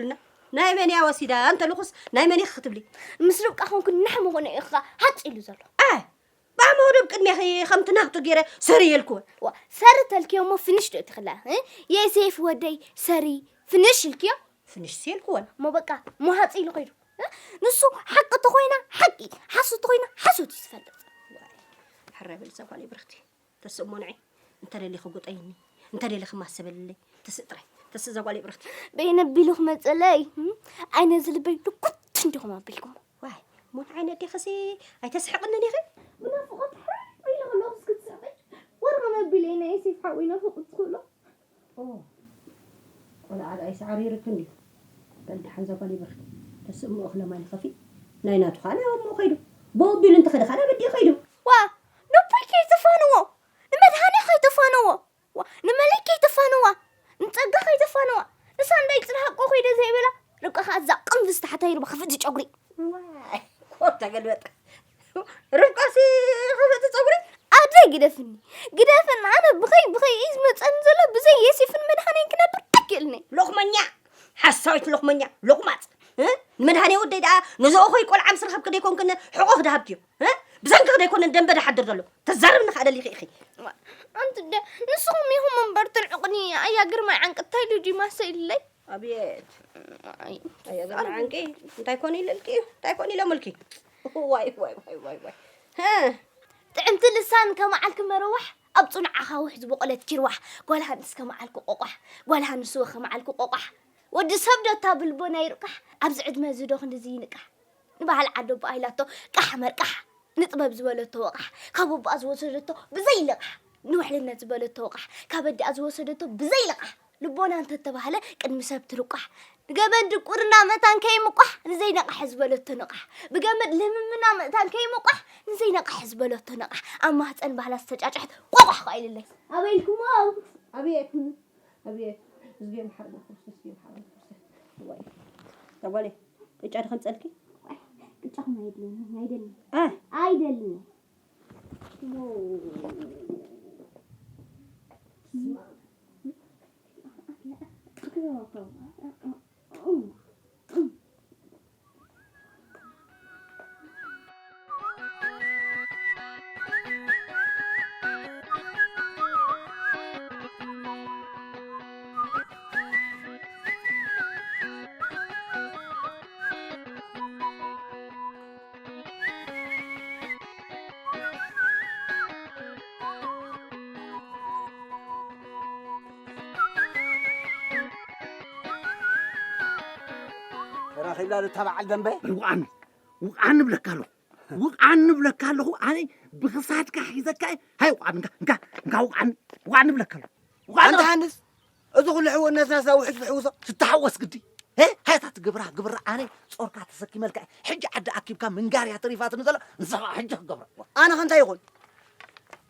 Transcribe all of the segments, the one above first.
የብልና። ናይ መን እያ ወሲዳ እንተልኹስ ናይ መን ኢኺ ክትብሊ? ምስ ርብቃ ኮንኩ ናሕ ምኾነ ኢኻ ሃጽ ኢሉ ዘሎ። ኣይ፣ ባሞ ዶ ቅድሜኺ ከምቲ ናቱ ገይረ ሰሪ የልክወን። ዋ፣ ሰሪ ተልክዮ እሞ ፍንሽ ዶ ትኽላ? እ? የሴፍ ወደይ ሰሪ ፍንሽ ኢልክዮ? ፍንሽ ሴልክወን። እሞ በቃ፣ እሞ ሃፂ ኢሉ ኸይዱ። እ? ንሱ ሓቂ ተኾይና ሓቂ፣ ሓሶት ተኾይና ሓሶት እዩ ዝፈልጥ። ሕረ በል እዛ ጓለይ ብርኽቲ። ተስእሞ ንዒ፣ እንተ ደሊኺ ጉጠይኒ፣ እንተ ደሊኺ ማሰበልለይ። ተስእ ጥራይ፣ ተስእ እዛ ጓለይ ብርኽቲ። በይነ ቢሉ ክመፀለይ፣ እም? ዓይነ ዝልበይ ድኩት እንዲኹም ኣቢልኩም። ዋይ፣ ሞት ዓይነ ዲኽሲ ኣይተስሕቕንን ኢኺ? ብናፍቖት ሕር ኢለ ከለኹ እስኪ ትስሕቂ። ወርቒ መቢለይ ናይ ዮሴፍ ሓወይ ናፍቖት ዝኽእሎ። ኦ፣ ቆልዓ ደኣ ይስዓር ይርክ እንድዩ። በል ደሓን እዛ ጓል ይብርክ። ተስእምኦ ክለማን ይኸፊ። ናይ ናቱ ኸኣ ናይ ኣቦኡ ኸይዱ። ብኡ ኣቢሉ እንተኸደ ኸኣ ናብ ኣዲኡ ኸይዱ። ዋ፣ ንቦይ ከይትፋንዎ፣ ንመድሃኔ ከይትፋንዎ፣ ዋ፣ ንመለይ ከይትፋንዋ፣ ንጸጋ ከይትፋንዋ። ንሳ እንዳይ ጽንሃቆ ከይደ ዘይበላ፣ ርብቃ ኸኣ እዛ ቅንፍዝ ታሕታይ ርባ ክፍቲ ጨጉሪ። ዋይ፣ ኮር ተገልበጠ። ርብቃሲ ክፍቲ ጸጉሪ? ኣደይ ግደፍኒ፣ ግደፍኒ። ኣነ ብኸይ፣ ብኸይ እዩ ዝመጸኒ ዘሎ፣ ብዘይ የሲፍን መድሃኔን ክነብር ኣይክእልኒ። ሎኽመኛ፣ ሓሳዊት ሎኽመኛ፣ ሎቕማጽ። እ? ንመድሃኔ ወደይ ደኣ ነዚ እኾይ ቆልዓ ምስ ረኸብኪ ደይኮንክን ሕቖኺ ድሃብክዮ? እ? ብሰንክኺ ደይኮነን ደንበ ድሓድር ዘሎ? ተዛረብኒ ከኣ ደሊኺ ኢኺ። ኣንቲ ደ-፣ ንስኹም ኢኹም እምበር ትንዕቑኒ። ኣያ ግርማይ ዓንቂ እንታይ ኢሉ ድዩ ማሰ ኢሉለይ? ኣብየት። ኣይ። ኣያ ግርማይ ዓንቂ እንታይ ኮን ኢለልኪ? እንታይ ኮን ኢሎምልኪ? ዋይ፣ ዋይ፣ ዋይ፣ ዋይ፣ ዋይ። ሀ። ጥዕምቲ ልሳን ከመዓልኪ መረዋሕ፣ ኣብ ጽኑዕ ኣኻውሕ ዝበቖለት ኪርዋሕ፣ ጓል ሃንስ ከመዓልኪ ቆቋሕ፣ ጓል ሃንስ ወ ከመዓልኪ ቆቋሕ። ወዲ ሰብ ዶ እታ ብልቦና ይርቃሕ፣ ኣብዚ ዕድመ እዚ ዶ ክንድዚ ይንቃሕ? ንበዓል ዓዲ ኣቦኣ ኢላቶ ቃሕ መርቃሕ፣ ንጥበብ ዝበለቶ ወቓሕ፣ ካብ ኣቦኣ ዝወሰደቶ ብዘይ ልቓሕ፣ ንውሕልነት ዝበለቶ ወቓሕ፣ ካብ ኣዲኣ ዝወሰደቶ ብዘይ ልቓሕ፣ ልቦና እንተተባህለ ቅድሚ ሰብ ትልቋሕ፣ ንገመድ ድቁርና መታን ከይምቋሕ፣ ንዘይነቕሐ ዝበለቶ ንቓሕ፣ ብገመድ ልምምና መእታን ከይምቋሕ፣ ንዘይነቕሐ ዝበለቶ ንቓሕ፣ ኣብ ማህፀን ባህላ ዝተጫጭሐት ቆቋሕ ኸኣ ኢልለይ። ኣበይ ኢልኩሞ? ኣቤት። ኣቤት፣ እዝጌ መሓረነ ክርስቶስ፣ እዝጌ መሓረነ ክርስቶስ። ዋይ። እዛ ጓለይ፣ ቅጫ ዶ ከምጸልኪ? ዋይ፣ ቅጫኹም ኣይድልየኒ፣ ኣይደልን። እ። ኣይደልን። ተራኺብላ ዶ እታ በዓል ደንበ? ውቃዕኒ፣ ውቃዕኒ እብለካ ኣለኹ። ውቃዕኒ እብለካ ኣለኹ። ኣነ ብኽሳድካ ሒዘካ እየ። ሃይ ውቃዕኒ፣ እንካ፣ እንካ፣ እንካ ውቃዕኒ፣ ውቃዕኒ እብለካ ኣለኹ። ውቃዕኒ። ኣንታ ሃንስ፣ እዚ ኩሉ ሕውነትና ስና ውሕጅ ትሕውሶ? ትተሓወስ ግዲ። ሄ፣ ሃይ እታ ትግብራ ግብራ ኣነ ጾርካ ተሰኪመልካ እየ። ሕጂ ዓዲ ኣኪብካ ምንጋር እያ ተሪፋትኒ ዘላ፣ ንስኻ ሕጂ ክገብራ። ኣነ ኸ እንታይ ይኹን?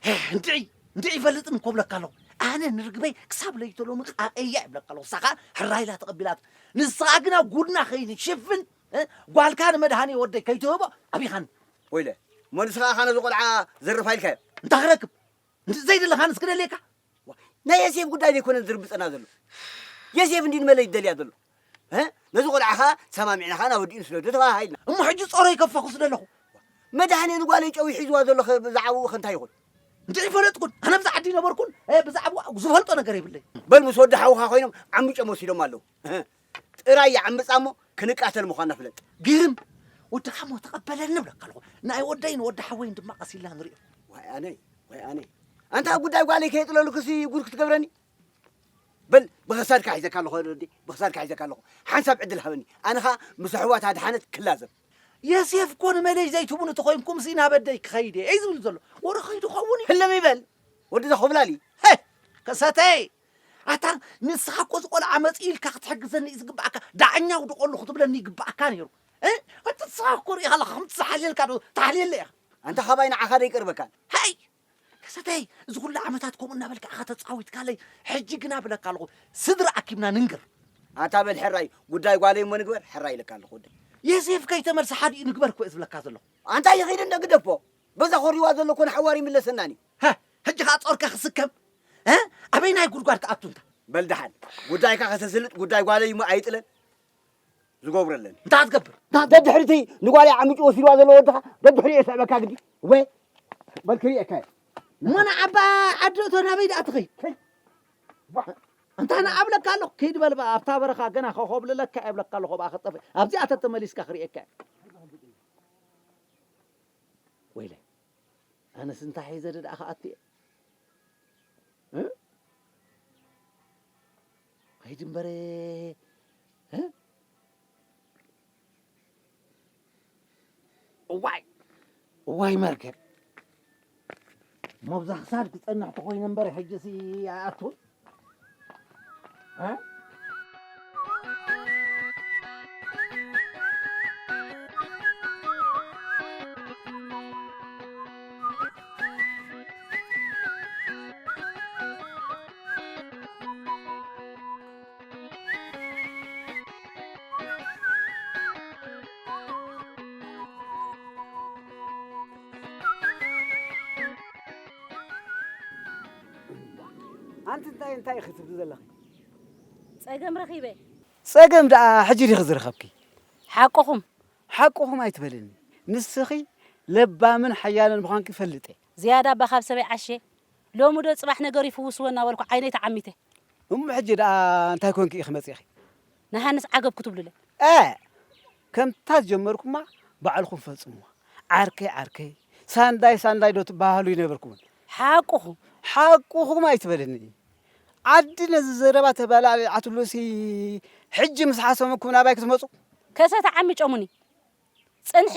ሄ፣ እንድዒ፣ እንድዒ ይፈልጥን እኮ እብለካ ኣለኹ። ኣነ ንርግበይ ክሳብ ለይተሎሚ ቃቐያ እብለካ ኣለኹ። ንሳ ኸኣ ሕራይ ኢላ ተቐቢላት። ንስኻ ግና ጉድና ኸይንሽፍን፣ እ፣ ጓልካ ንመድሃኔ ወደይ ከይትህቦ ኣቢኻኒ። ወይለ፣ እሞ ንስኻ ኸኣ ነዚ ቆልዓ ዘርፍ ኢልካዮ? እንታይ ክረክብ? እንተ ዘይደለኻንስ ክደልየካ? ዋ፣ ናይ የሴፍ ጉዳይ ዘይኮነ ዝርብጸና ዘሎ። የሴፍ እንዲ ንመለይ ዝደልያ ዘሎ። እ? ነዚ ቆልዓ ኸኣ ሰማሚዕና ኸኣ ናብ ወዲኡ ንስደዶ ተባሃሂልና። እሞ ሕጂ ጾረይ ከፋኹስ ደለኹ። መድሃኔ ንጓለይ ጨው ሒዝዋ ዘሎ ኸ ብዛዕባኡ ኸ እንታይ ይኹን? እንድዒ ፈለጥኩን፣ ኣነ ብዛ ዓዲ ነበርኩን፣ እ፣ ብዛዕባኡ ዝፈልጦ ነገር የብለይ። በል ምስ ወዲ ሓውኻ ኮይኖም ዓምጮም ወሲዶም ኣለዉ። ጥራይ ይዓምጻ እሞ ክንቃተል ምዃንና ፍለጥ። ግርም፣ ወድኻ እሞ ተቐበለኒ እብለካ ኣለኹ። ናይ ወደይን ወዲ ሓወይን ድማ ቀስ ኢልና ንሪኦ። ዋይ ኣነይ፣ ዋይ ኣነይ። ኣንታ ጉዳይ ጓለይ ከየጥለሉክሲ ጉድ ክትገብረኒ? በል ብኸሳድካ ሒዘካ ኣለኹ ወዲ፣ ብኸሳድካ ሒዘካ ኣለኹ። ሓንሳብ ዕድል ሃበኒ። ኣነ ኸኣ ምስ ኣሕዋት ኣድሓነት ክላዘብ። የሴፍ እኮ ንመለይ ዘይትቡን እንተኾይንኩምሲ ናብ ኣደይ ክኸይድ እየ እዩ ዝብል ዘሎ። ወረ ኸይዱ ኸውን እዩ። ህልም ይበል። ወዲ ዘኾብላሊ። ሄ! ከሰተይ! ኣታ ንስኻ እኮ እዚ ቆልዓ መጺኡ ኢልካ ክትሕግዘኒ እዩ ዝግብኣካ። ዳዕኛ ውድቐሉ ክትብለኒ ይግብኣካ ነይሩ። እ? እቲ ንስኻ እኮ ርኢኻ ኣለኻ፣ ከምቲ ዝሓልየልካ ዶ ትሓልየለ ኢኻ? ኣንታ ካባይ ንዓኻ ዶ ይቀርበካን? ሃይ! ከሰተይ! እዚ ኩሉ ዓመታት ከምኡ እናበልካ ኢኻ ተጻዊትካለይ። ሕጂ ግና እብለካ ኣለኹ፣ ስድራ ኣኪብና ንንገር። ኣታ በል ሕራይ፣ ጉዳይ ጓለይ እሞ ንግበር፣ ሕራይ ኢለካ ኣለኹ ወደይ። የሴፍ ከይተመልሰ ሓዲኡ ንግበር እኮ እየ ዝብለካ ዘለኹ። ኣንታ ይኺድ እንዶ ግደፎ። በዛ ኮሪዋ ዘሎ እኮ ንሓዋሩ ይምለሰናን እዩ። ሃ፣ ሕጂ ኸኣ ጾርካ ክስከም? እ? ኣበይ ናይ ጉድጓድ ክኣቱ እንታ? በል ደሓን፣ ጉዳይካ ከተስልጥ ጉዳይ ጓለይ እሞ ኣይጥለን። ዝገብረለን። እንታይ ክትገብር? ደድሕሪቲ ንጓለይ ዓምጩ ወሲድዋ ዘሎ ወድኻ ደድሕሪኡ የስዕበካ ግዲ። ወይ በል ክሪኤካ እየ። እሞ ንዓባ ዓዲ እቶ ናበይ ደኣ ትኸይድ? ከይ-፣ ዋ። እንታ ንኣብለካ ኣለኹ፣ ከይድ በል በኣ፣ ኣብታ በረኻ ገና ከኾብልለካ እየ እብለካ ኣለኹ፣ ብኣ ክጠፍእ። ኣብዚኣ ተተመሊስካ ክሪኤካ እየ። ወይለይ፣ ኣነስ እንታይ ሒዘ ደኣ ክኣቱ እየ? እ? ከይድ እምበረ፣ እ? እዋይ፣ እዋይ መርገም። እሞ ብዛ ክሳድ ክጸንሕ ተኾይነ እምበር፣ ሕጂሲ ኣይኣቱን። እ? ኣንቲ እንታይ፣ እንታይ ኢኺ ትብሊ ዘለኺ? ጸገም ረኺበ። ጸገም ደኣ ሕጂ ዲኺ ዝረኸብኪ? ሓቅኹም። ሓቅኹም ኣይትበልኒ። ንስኺ ለባምን ሓያልን ምዃንኪ እፈልጥ እየ። ዝያዳ እባ ካብ ሰበይ ዓሼ። ሎሚ ዶ ጽባሕ ነገር ይፍውስዎ እናበልኩ ዓይነይ ተዓሚተ። እሞ ሕጂ ደኣ እንታይ ኮንኪ ኢኺ መጺእኺ? ንሃንስ ዓገብ ክትብሉለ። እ፣ ከምታ ዝጀመርኩማ ባዕልኹም ፈጽሙዋ። ዓርከይ ዓርከይ፣ ሳንዳይ ሳንዳይ ዶ ትበሃሉ ይነበርኩምን? ሓቅኹም። ሓቅኹም ኣይትበልኒ። ዓዲ ነዚ ዘረባ ተበላሊዓትሉሲ፣ ሕጂ ምስ ሓሰምኩም ናባይ ክትመጹ? ከሰተ ዓሚጮሙኒ። ጽንሒ፣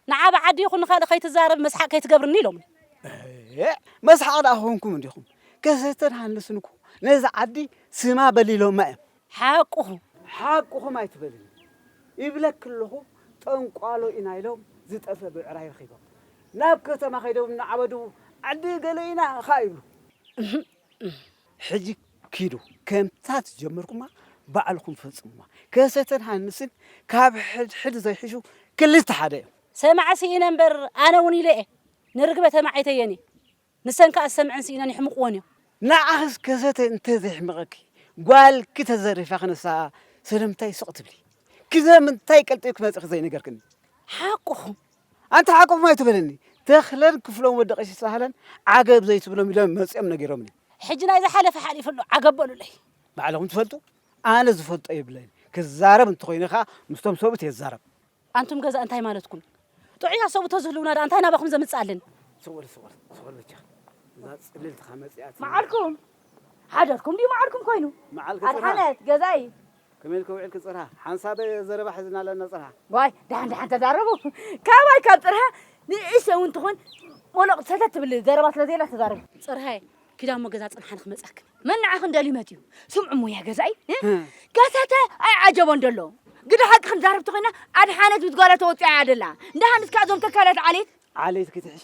ንዓ ብዓዲ ይኹን ንኻልእ ከይትዛረብ መስሓቕ ከይትገብርኒ ኢሎምኒ። እ፣ መስሓቕ ደኣ ክኾንኩም እንዲኹም። ከሰተን ሃንስን እኮ ነዚ ዓዲ ስማ በሊሎማ እዮም። ሓቅኹም። ሓቅኹም ኣይትበልኒ። ይብለኪ ኣለኹ፣ ጠንቋሎ ኢና ኢሎም ዝጠፍአ ብዕራይ ረኺቦም። ናብ ከተማ ከይዶም እናዓበዱ ዓዲ ገለ ኢና ኸኣ ይብሉ። ሕጂ ኪዱ፣ ከምታ ትጀመርኩማ ባዕልኹም ፈጽሙማ። ከሰተን ሃንስን ካብ ሕድሕድ ዘይሕሹ ክልተ ሓደ እዮም። ሰማዕ ስኢነ እምበር ኣነ እውን ኢለ እየ። ንርግበ ተማዒተየን እየ። ንሰን ከኣ ዝሰምዐን ስኢነን ይሕምቕወን እዮም። ንዓኽስ ከሰተ እንተ ዘይሕምቐኪ፣ ጓልኪ ተዘሪፋ ክነሳ ስለምንታይ ስቕ ትብሊ? ክዘ ምንታይ ቀልጢፍኪ መጺእኺ ዘይነገርክኒ? ሓቅኹም። ኣንቲ ሓቅኹም ኣይትበለኒ። ተኽለን ክፍሎም ወዲ ቀሺ ሳህለን ዓገብ ዘይትብሎም ኢሎም መጺኦም ነጊሮምኒ። ሕጂ ናይ ዝሓለፈ ሓሊፉ ኣሎ፣ ዓገብ በሉለይ። ባዕልኹም ትፈልጡ? ኣነ ዝፈልጦ የብለይን። ክዛረብ እንተኾይነ ኸኣ ምስቶም ሰብኡት እየ ዝዛረብ። ኣንቱም ገዛ እንታይ ማለትኩም? ጥዑያት ሰብኡት ተዝህልውና ደኣ እንታይ ናባኹም ዘምጽኣለን? ስቕ በል፣ ስቕ በል፣ ስቕ በል በጃኻ። እዛ ጽልልትኻ መጺኣት። መዓልኩም? ሓደርኩም ድዩ መዓልኩም ኮይኑ? መዓልኪ ጽርሃ። ኣድሓነት፣ ገዛኢ። ከመይ ኢልኪ ውዒልኪ ጽርሃ? ሓንሳብ ዘረባ ሒዝና ኣለና ጽርሃ። ዋይ፣ ደሓን ደሓን ተዛረቡ። ካባይ ካብ ጽርሃ ንእሽተይ እውን ትኹን ሞሎቕ ሰተት ትብል ዘረባ ስለ ዘየላ ተዛረቡ። ጽርሃይ፣ ኪዳ እሞ ገዛ ጽንሓ ንኽመጻክን። መን ንዓኽን ደልዩ መጺኡ? ስምዑ እሞ ያ ገዛኢ፣ እ? እ። ከሰተ ኣይዓጀቦን ደሎ። ግደ ሓቂ ክንዛረብ ተኾይና ኣድሓነት ምስ ጓላ ተወጺኣ እያ ደላ። እንዳ ሃንስ ከኣ እዞም ተካላት ዓሌት። ዓሌት ክትሕሽ።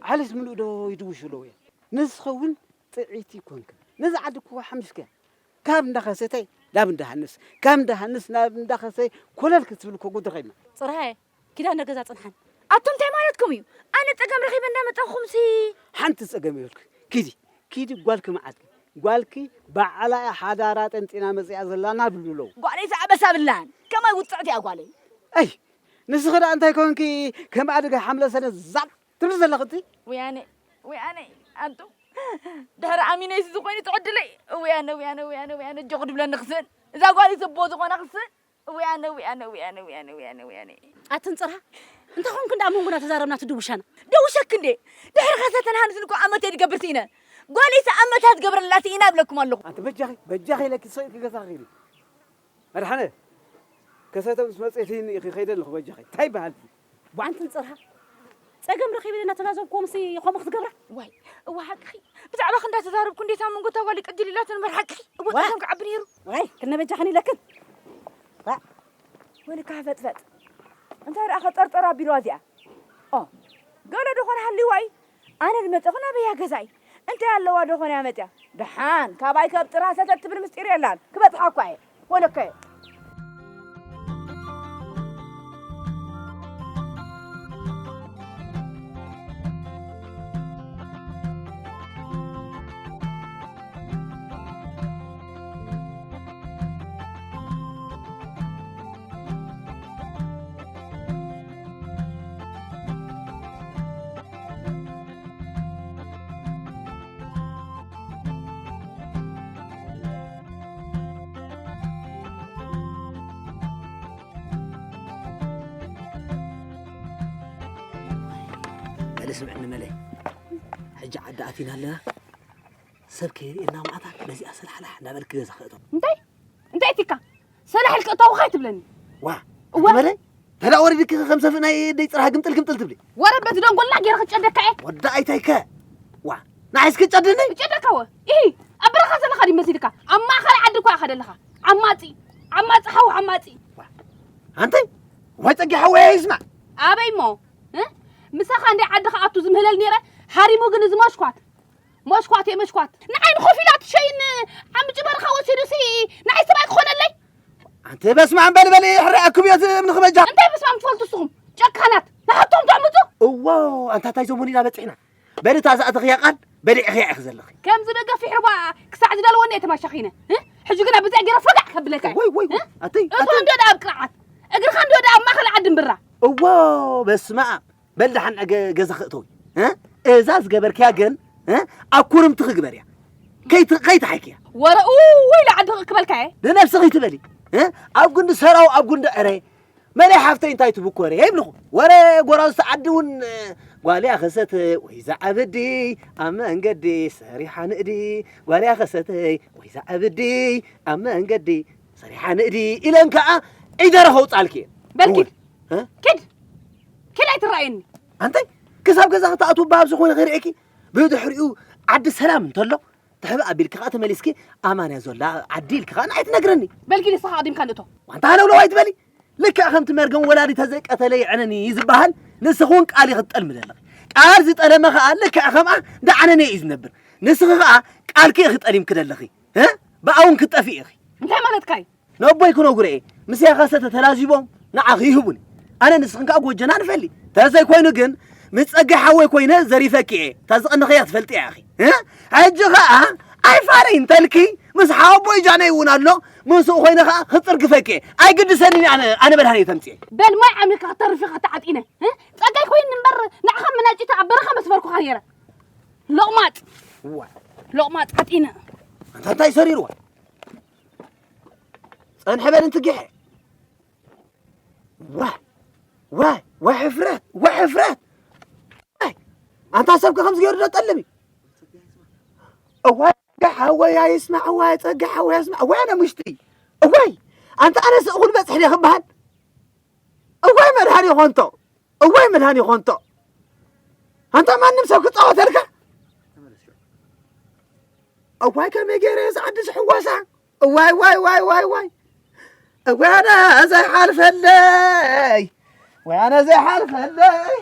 ዓሌት ምሉእ ዶ ይድውሹ ኣለዉ እያ? ንስኺ እውን ጥዕይቲ ኮንኪ። ነዚ ዓዲ እኮ ሓሚሽክያ። ካብ እንዳ ከሰተ ናብ እንዳ ሃንስ፣ ካብ እንዳ ሃንስ ናብ እንዳ ከሰተ ኮለል ክትብል እኮ ጉድኺ ኢማ። ጽርሃየ፣ ኪዳነ ገዛ ጽንሓን። ኣቱም እንታይ ማለትኩም እዩ? ኣነ ጸገም ረኺበ እንዳመጻኹምሲ። ሓንቲ ጸገም የብልኪ። ኪዲ፣ ኪዲ ጓልኪ መዓልኪ። ጓልኪ ባዕላ እያ ሓዳራ ጠንጢና መጺኣ ዘላ እናብሉ ኣለዉ። ጓለይ ሰኣበሳ ብላን። ከማይ ውጽዕቲ እያ ጓለይ። ኣይ፣ ንስኺ ደኣ እንታይ ኮንኪ ከም ኣድጊ ሓምለ ሰነ ዛብ ትብሊ ዘለኺ እቲ? ወያነ፣ ወያነ፣ ኣንቱ። ድሕሪ ኣሚነይሲ ዝኾይኑ ትዕድለይ። ወያነ፣ ወያነ፣ ወያነ፣ ወያነ፣ እጆ ክድብለኒ ክስእን። እዛ ጓል ዘቦ ዝኾና ክስእን። ወያነ፣ ወያነ፣ ወያነ፣ ወያነ፣ ወያነ፣ ወያነ። ኣትን ጽርሃ፣ እንታይ ኾንክ እንዳ መንጎና ተዛረብና ትድውሻና? ደውሸክ እንዴ? ድሕሪ ከሰተን ሃንስን እኮ ኣመት እየ ድገብር ስኢነ። ጓለይሲ ኣመታ ትገብረላ ስኢና እብለኩም ኣለኹ። ኣንቲ በጃኺ፣ በጃኺ ኢለኪ ሰው ክገዛ ኺዲ። ኣድሓነ፣ ከሰተ ምስ መጽእ ትይኒ ኢኺ፣ ከይደ ኣለኹ በጃኺ። እንታይ በሃልኪ? ኣንትን ጽርሃ፣ ጸገም ረኺበ ኢለ እናተዛዘብኩዎምሲ ከምኡ ክትገብራ? ዋይ፣ እወ ሓቅኺ። ብዛዕባኺ እንዳተዛረብኩ እንዴት ኣብ መንጎ እታ ጓል ቅጅል ኢላቶ እምበር ሓቅኺ። እወ ዋ! ጸገም ክዓቢ ነይሩ። ዋይ፣ ክንበጃኽን ኢለክን። ዋ! ወልካ ፈጥፈጥ። እንታይ ደኣ ከጠርጠር ኣቢልዋ እዚኣ? ኦ፣ ገለ ደኾነ ሃልይዋ እዩ። ኣነ ዝመጸኹ ናበያ ገዛይ። እንታይ ኣለዋ ደኾነ እያ መጽያ? ደሓን፣ ካባይ ካብ ጥራ ሰተት ትብል ምስጢር የላን። ክበጽሓ እኳ እየ። ወለከ። ልስምዕኒ መለይ፣ ሕጂ ዓዲ ኣቲና ኣለና። ሰብ ከይርእየና ማዕታ ነዚኣ ሰላሕላሕ እንዳበልክ ገዛ ክእቶ። እንታይ እንታይ ቲካ ሰላሕ ኢልክ እተውኻ ኣይትብለኒ። ዋ እወ። መለይ፣ ተዳ ወሪድክ ከም ሰፍእ ናይ ደይ ጽራህ ግምጥል ግምጥል ትብሊ። ወረ በቲ ደንጎልና ገይረ ክጨደካ እየ። ወዳ ኣይታይከ። ዋ ንዓይስ ክጨድኒ። ይጨደካ ወ ይሂ ኣብ በረኻ ዘለኻ ድዩ መሲልካ? ኣብ ማእኸል ዓዲ እኳ ኢኻ ዘለኻ። ዓማፂ ዓማፂ ሓው ዓማፂ። ኣንተይ ዋይ ጸጊ ሓወይ ይስማዕ። ኣበይ እሞ እ? ምሳኻ እንደ ዓዲ ከኣቱ ዝምህለል ነይረ። ሃሪሙ ግን እዚ መሽኳት መሽኳት እየ መሽኳት። ንዓይ ንኾፊላ ትሸይን ዓምጭ በረኻ ወሲዱ ሲ ንዓይ ሰብኣይ ክኾነለይ። ኣንተ በስመ ኣብ በል በል ሕራይ ኣክብዮት እምኒ ክበጃ። እንታይ በስመ ኣብ ትፈልጡ ንስኹም ጨካናት ንሓቶም ተዕምፁ። እዎ ኣንታ እንታይ ዘሙን ኢና በፂሕና። በል እታ ዝኣተኽያ ቃል በሊዕኽያ ኢኺ ዘለኺ። ከምዚ ደገፊሕ ርባ ክሳዕ ዝደልወኒ እየ ተማሻኺነ። እ? ሕጂ ግና ብዚኣ ገይረ ፈጋዕ ከብለካ እየ። ወይ ወይ ወይ ኣተይ እቶ እንዶ ደኣ ኣብ ቅርዓት እግርኻ እንዶ ደኣ ኣብ ማእኸል ዓዲ እምብራ። እዎ በስመ ኣብ በል ደሓን ገ- ገዛ ክእተዊ እ? እዛ ዝገበርክያ ግን እ? ኣብ ኩርምቲ ክግበር እያ ከይት- ከይትሓይክያ። ወረ ውይ ለዓዲ ክበልካ እየ። ንነብስኺ ትበሊ እ? ኣብ ጉንዲ ሰራው ኣብ ጉንዲ ዕረ መለይ ሓፍተይ እንታይ ትብኮረ ይብልኹ። ወረ ጎራዙ ሰዓዲ እውን ጓልያ ከሰተ ወይ ዝዓበዲ ኣብ መንገዲ ሰሪሓ ንእዲ ጓልያ ከሰተይ ወይ ዝዓበዲ ኣብ መንገዲ ሰሪሓ ንእዲ ኢለን ከዓ ዒደረ ከውፃልኪ እየ። በል ኪድ እ? ኪድ ኪድ ኣይትረኣየኒ። ኣንተይ ክሳብ ገዛ ክትኣትው በሃብ ዝኾነ ከይርኤኪ ብድሕሪኡ ዓዲ ሰላም እንተሎ ትሕብ ኣቢልኪ ከዓ ተመሊስኪ ኣማንያ ዘላ ዓዲ ኢልኪ ከዓ ንዓይ ትነግረኒ። በል ኪድ ንስኻ ኣቕዲምካ ንእቶ። ዋንታ ሃለውለው ኣይትበሊ። ልክዕ ከምቲ መርገም ወላዲ ተዘይቀተለ ይዕነኒ እዩ ዝበሃል ንስኺ እውን ቃል ኢኺ ትጠልሚ ዘለኺ። ቃል ዝጠለመ ከዓ ልክዕ ከምኣ እንዳዓነነ እዩ ዝነብር። ንስኺ ከዓ ቃልኪ ኢኺ ጠሊምኪ ዘለኺ። እ? ብኣውን ክትጠፊ ኢኺ። እንታይ ማለትካ እዩ? ነቦይ ክነግሮ እየ። ምስያ ከሰተ ተላዚቦም ንዓኺ ይህቡኒ። ኣነ ንስኽን ከዓ ጎጀና ንፈሊ። ተዘይኮይኑ ግን ምስ ጸጋይ ሓወይ ኮይነ ዘሪፈኪ እየ። እታ ዝቐነኽያ ትፈልጥያ ኢኺ። እ? ሕጂ ኸዓ ኣይፋለይ እንተልኪ ምስ ሓወቦይ ጃነይ እውን ኣሎ። ምስኡ ኮይነ ኸዓ ክጽርግፈኪ እየ። ኣይግድሰንን ኣነ ኣነ መድሃኒት ኣምጽኤ። በል ማይ ዓሚርካ ክተርፍ ኢኻ ተዓጢነ። እ? ጸጋይ ኮይኑ እምበር ንዓኻ መናጭተ ኣብ በረኻ መስበርኩኻ ነይረ። ሎቕማጥ እዋ ሎቕማጥ ዓጢነ። ኣንታ እንታይ ሰሪርዋ? ጸንሐ በል እንትጊሐ። ዋይ ዋይ ዋይ ሕፍረት ዋይ ሕፍረት። ኣይ ኣንታ ሰብከ ከምዚ ገይሩ ዶ ጠልም እዩ? እዋይ ጸጋ ሓወይ ኣይስማዕ እዋይ ጸጋ ሓወይ ኣይስማዕ እዋይ ኣነ ምሽጢ እዋይ ኣንታ ኣነስ እኹል በጽሕ ድየ ክበሃል እዋይ መድሃኒ ኾንቶ እዋይ መድሃኒ ኾንቶ ኣንታ ማንም ሰብ ክጻወተልካ እዋይ ከመይ ገይረ እዛ ዓዲ ዝሕወሳ እዋይ ዋይ ዋይ ዋይ ዋይ እዋይ ኣነ ዘይሓልፈለይ ወይ ኣነ ዘይሓልፈለይ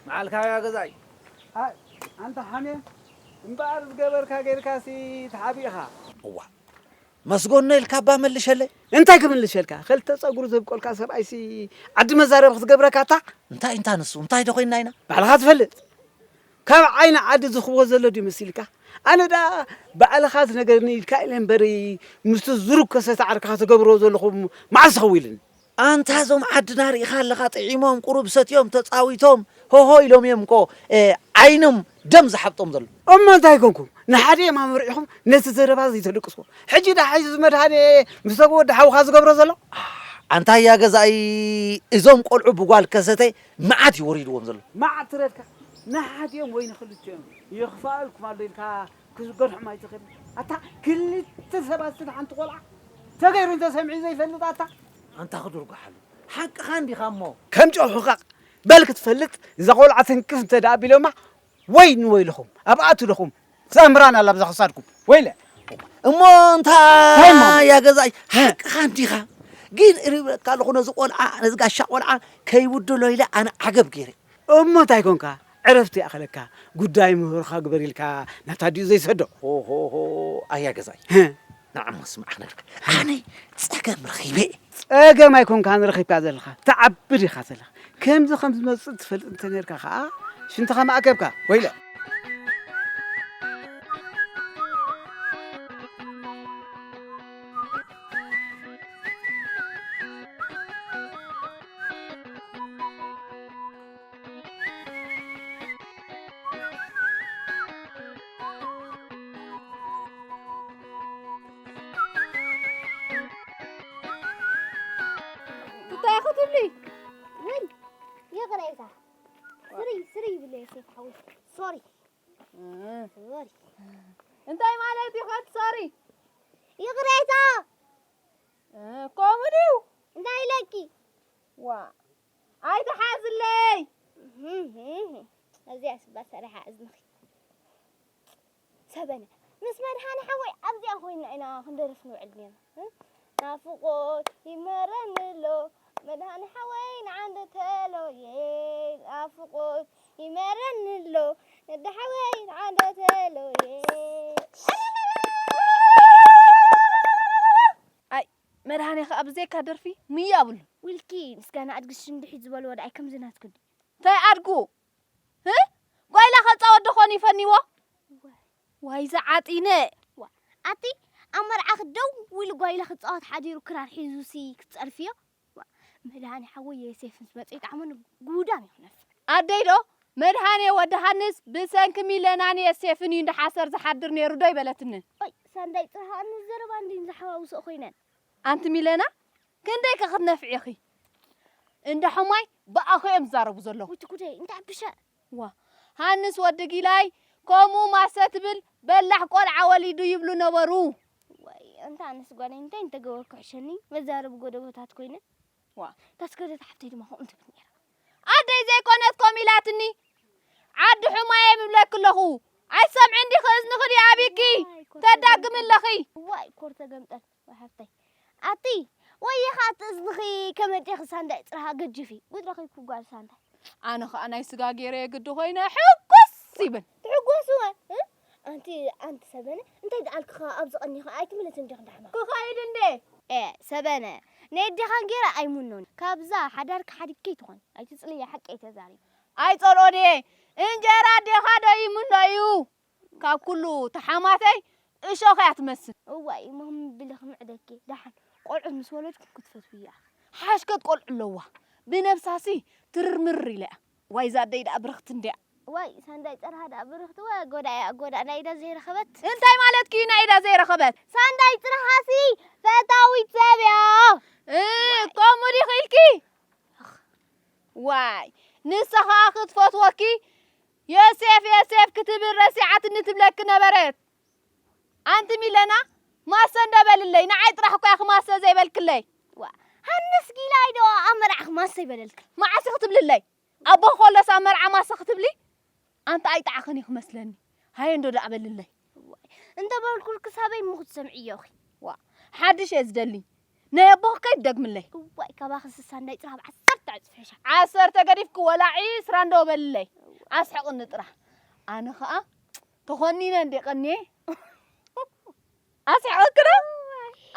መዓልካ ያ ገዛይ ኣይ ኣንታ ሓሜ እምበኣር ዝገበርካ ጌርካሲ ተሓቢእኻ። እዋ መስጎኖ ኢልካ እባ መልሸለይ። እንታይ ክምልሸልካ ክልተ ፀጉሪ ዘብቆልካ ሰብኣይሲ ዓዲ መዛረቢ ክትገብረካ እታ እንታይ እንታ ንሱ እንታይ ዶ ኮይንና ኢና። ባዕልኻ ትፈልጥ ካብ ዓይኒ ዓዲ ዝኽቦ ዘሎ ድዩ መሲልካ ኣነ ደኣ ባዕልኻ ዝነገርኒ ኢልካ ኢለ እምበሪ ምስቲ ዝሩብ ከሰተ ዓርክኻ ትገብርዎ ዘለኹም መዓስ ዝኸውን ኢልኒ ኣንታ እዞም ዓድና ርኢኻ ኣለኻ ጥዒሞም ቁሩብ ሰትዮም ተጻዊቶም ሆሆ ኢሎም እዮም እኮ ዓይኖም ደም ዝሓብጦም ዘለዉ። እሞ እንታይ ኮንኩም ንሓደ እዮም ኣመርዒኹም ነቲ ዘረባ ዘይተደቅስዎ። ሕጂ ደኣ ሓይዚ መድሃኔ ምስ ተጎወዲ ሓውኻ ዝገብሮ ዘሎ። ኣንታ እያ ገዛኢ እዞም ቆልዑ ብጓል ከሰተ መዓት እዩ ወሪድዎም ዘሎ። መዓት ትረድካ ንሓዲኦም ወይ ንኽልቲኦም ይኽፈኣልኩም ኣሎ ኢልካ ክዝገርሖም ኣይትኽእልን። ኣታ ክልተ ሰባት ስለ ሓንቲ ቆልዓ ተገይሩ እንተሰሚዑ ዘይፈልጥ ኣታ። ኣንታ ክድርጓሓሉ ሓቅኻ እንዲኻ እሞ። ከም ጨው ሕቓቕ በል ክትፈልጥ እዛ ቆልዓ ትንክፍ እንተ ደኣ ኣቢሎማ ወይ ንወይልኹም ኣብኣ ትለኹም ትኣምራን ኣላ ብዛ ክሳድኩም ወይለ። እሞ እንታይ እሞ? እንታይ እያ ገዛኢ ሓቅኻ እንዲኻ ግን እብለካ ኣለኹ ነዚ ቆልዓ ነዚ ጋሻ ቆልዓ ከይውድሎ ኢለ ኣነ ዓገብ ገይረ እሞ እንታይ ኮንካ ዕረፍቲ ይኣኸለካ ጉዳይ ምህሮኻ ግበር ኢልካ ናብታ ኣዲኡ ዘይሰዶ ሆሆሆ ኣያ ገዛይ ንዓሞ ስማዕ ክነግርካ ኣነ ጸገም ረኺበ እየ ጸገም ኣይኮንካን ረኺብካ ዘለኻ ትዓብድ ኢኻ ዘለኻ ከምዚ ከም ዝመጽእ ትፈልጥ እንተ ነርካ ኸኣ ሽንትኻ ማእከብካ ወይለ ምን? ይቕሬታ። ስሪ፣ ስሪ ይብል ዮሴፍ ሓወይ። ሶሪ። እ። ሶሪ። እንታይ ማለት እዩ ከ ሶሪ? ይቕሬታ። እ፣ ከምኡ ድዩ? እንታይ ኢለኪ? ዋ። ኣይትሓዝለይ። እህ፣ እህ። እዚኣስ እባ ሰሪሓ እዝንኺ። ሰበነ፣ ምስ መድሃኒ ሓወይ ኣብዚኣ ኮይንና ኢና ክንደርፍ ንውዕል ነይርና። እ? ናፍቖት ይመረኒ ኣሎ፣ መድሃኒ ሓወይ ንዓንደ ተሎየ። ናፍቖት ይመረኒ ኣሎ፣ ወዲ ሓወይ ንዓንደ ተሎየ። ኣይ፣ መድሃኒ ኸኣ ብዘይካ ደርፊ ምይ ኣብሉ። ውልኪ፣ ምስጋና ኣድግሽ እንድሒት ዝበልዎ ደኣይ ከምዚ ናትኩ ድዩ? እንታይ ኣድጉ? ህ? ጓይላ ከጻወት ዶ ኾን ይፈንይዎ? ዋይ። ዋይ ዝዓጢነ። ዋ፣ ኣቲ ኣብ መርዓ ክደው ኢሉ ጓይላ ክጻወት ሓዲሩ ክራር ሒዙሲ ክትጸርፍዮ? ዋ፣ መድሃኒ ሓወይ የሴፍ ምስ መጸ ይጥዓመኒ ጉዳም ይኹነፍ። ኣደይ ዶ መድሃኔ ወዲ ሃንስ ብሰንኪ ሚለናን የሴፍን እዩ እንዳ ሓሰር ዝሓድር ነይሩ ዶ ይበለትኒ? ኦይ፣ ሳንዳይ ጽርሃ ኣኑ ዘረባ እንዲን ዝሓዋውሶ ኮይነን። ኣንቲ ሚለና፣ ክንደይ ከ ክትነፍዒ ኢኺ? እንዳ ሕማይ ብኣኹ እዮም ዝዛረቡ ዘለዉ። ውቲ ጉደይ፣ እንታይ ብሻ? ዋ፣ ሃንስ ወዲ ጊላይ፣ ከምኡ ማሰ ትብል በላሕ ቆልዓ ወሊዱ ይብሉ ነበሩ። ወይ፣ እንታ ኣነስ ጓለይ እንታይ እንተገበርኩ ሕሸኒ፣ መዛረቢ ጎደቦታት ኮይነ። ዋ። ታስገደት ሓፍተይ ድማ ከምኡ ትብል ነይራ። ኣደይ ዘይኮነት ከምኡ ኢላትኒ። ዓዲ ሕማየ ምብለኪ ኣለኹ። ኣይትሰምዕን ዲኺ እዝንኺ ድዩ ኣቢኪ? ዋይ፣ ኮርተ ተዳግሚ ኣለኺ። ዋይ፣ ኮርተ ገምጠል። ወይ ሓፍተይ። ኣቲ፣ ወይ ኢኻ እቲ እዝንኺ ከመዴኺ ሳንዳይ ጽርሃ ገጅፊ። ጉድ ረኺብኩ ጓል ሳንዳይ። ኣነ ኸኣ ናይ ስጋ ገይረ የግዲ ኮይነ ሕጉስ ይብል። ትሕጎስወ፣ እ? ኣንቲ፣ ኣንቲ ሰበነ፣ እንታይ ደኣልኪ ኸኣ ኣብዚ ቀኒኺ ኣይትምለስን ዲኺ ዳሕማ? ክኸይድ እንዴ? ኤ፣ ሰበነ፣ ነየዴኻን ገይረ ኣይምኖን። ካብዛ ሓዳርኪ ሓዲግኪ ትኾን። ኣይትጽልያ፣ ሓቂ እየ ተዛሪበ። ኣይጸልኦን እየ። እንጀራ ኣዴኻ ዶ ይምኖ እዩ? ካብ ኩሉ ተሓማተይ እሾኽ እያ ትመስል። እዋይ፣ እሞ ብሊ ክምዕደኪ። ደሓን፣ ቆልዑት ምስ ወለድኩም ክትፈትውያ። ሓሽከት ቆልዑ ኣለዋ። ብነብሳሲ ትርርምር ኢላ እያ። ዋይ፣ እዛ ኣደይ ደኣ ብርኽቲ እንድያ። ዋይ፣ ሳንዳይ ጽርሃ ደኣ ብርኽቲ ወ ጎዳያ፣ ጎዳ ናይ ኢዳ ዘይረኸበት። እንታይ ማለትኪ እዩ ናይ ኢዳ ዘይረኸበት? ሳንዳይ ጽርሃሲ ፈታዊት ሰብ እያ። እ፣ ከምኡ ዲኺ ኢልኪ? ዋይ፣ ንሳ ኸኣ ክትፈትወኪ፣ ዮሴፍ፣ ዮሴፍ ክትብል ረሲዓትኒ ትብለኪ ነበረት። ኣንቲ ሚለና፣ ማሰ እንዶ በልለይ፣ ንዓይ ጥራሕ እኮ ኢኺ ማሰ ዘይበልክለይ። ዋ፣ ሃንስ ጊላይ ዶ ኣብ መርዓኺ ማሰ ይበለልኪ? መዓስ ኢኺ ትብልለይ? ኣቦኺ ከሎስ ኣብ መርዓ ማሰ ክትብሊ? ኣንቲ ኣይጠዓኽን ኢኺ መስለኒ። ሃየ እንዶ ደኣ በልለይ። እዋይ፣ እንተ በልኩልኪ ሳበይ እሞ ክትሰምዕዮ ኢኺ። ዋ፣ ሓድሽ እየ ዝደሊ። ናይ ኣቦኺ ከይትደግምለይ። እዋይ፣ ካባኺ ስሳ እንዳይ ጥራሕ ብዓሰርተ ዕጽፊ ሕሻ። ዓሰርተ ገዲፍኪ ወላ ዒስራ እንዶ በልለይ። ኣስሕቕኒ ጥራሕ። ኣነ ኸኣ ተኾኒነ እንዴ ቀንየ? ኣስሕቕኪ ዶ?